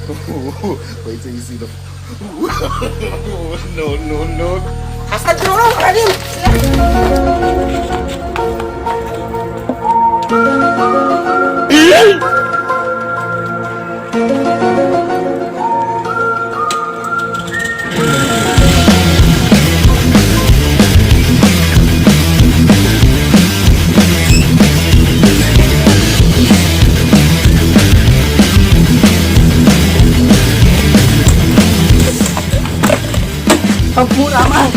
Wait till you see the. No, no, no. Astagfirullahaladzim. Ampun aman.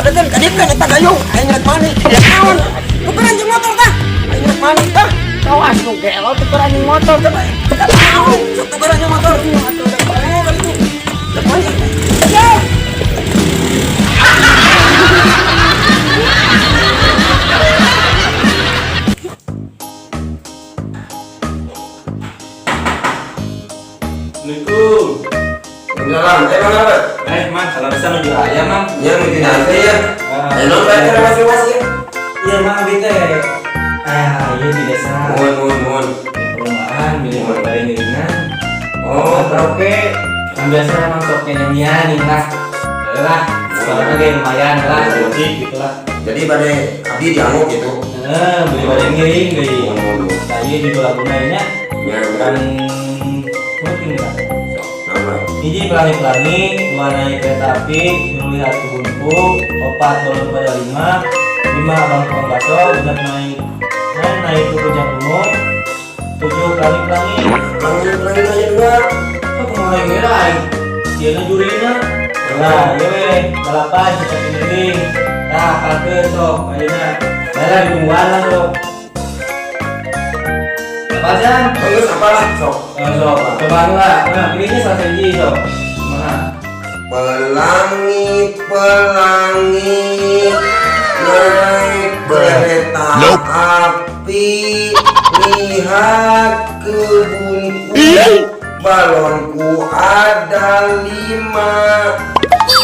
Dadan kadip kan eta gayung aing rek mani. Naon? Tukeran jeung motor tah. Aing rek mani tah. Awas nu gelo tukeran jeung motor. Naon? Sok tukeran jeung motor. Atuh rek mani kali itu. Rek mani. Ya. Assalamualaikum. Salam. Eh, Mang apa? Eh, Mang, salam bisa nuju aya, Mang. Ya, nuju aya ya. Ah. Eh, non bayar masing-masing ya. Iya, Mang, abi teh. Ah, iya di desa. Mohon, mohon, mohon. Perlombaan milih motor ngiringan. Oh, karaoke. Kan biasa emang sok nyanyian nih lah. Lah, suaranya kayak lumayan lah, musik gitu lah. Jadi pada abdi dianggap gitu. Eh, beli bade ngiring deui. Mohon, mohon. Saya juga laguna nya. Ya, Kan mungkin lah. Nama. Hiji pelangi-pelangi, dua naik kereta api, tilu lihat kebunku, opat balon pada lima, lima abang tukang bakso, genep naik, enam naik ke puncak gunung, tujuh pelangi-pelangi. Pelangi-pelangi aja dua. Kok kumaha kira aing? Sieuna jurina. Nah, ieu we balapan cicak keliling. Tah, apalkeun sok ayeuna. Dalah ditungguan lah sok. Apa Jan? Bagus apalah sok. Eh, sok, coba lah. Nah, pilihnya salah siji sok. Kumaha? Pelangi, pelangi, naik kereta api, lihat kebunku, balonku ada lima.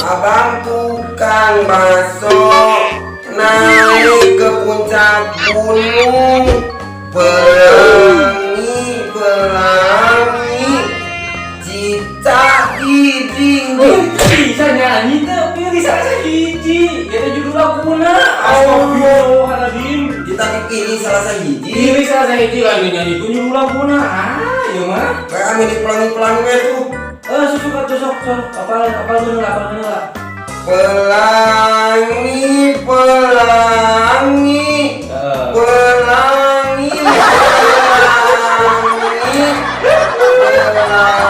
Abang tukang bakso naik ke puncak gunung. Pelangi, pelangi, cicak di dinding. Bisa nyanyi tuh, pilih salah siji. Ya teh judul laguna. Astagfirullahaladzim. Kita dipilih salah sahiji. Pilih salah siji lagi nyanyi ku judul laguna. Ah, ieu mah. Kayak milik pelangi-pelangi we tuh. Eh, susu atuh sok sok. Apal apal dulu lah, apal dulu lah. Pelangi, pelangi, Heeh. pelangi, pelangi, pelangi.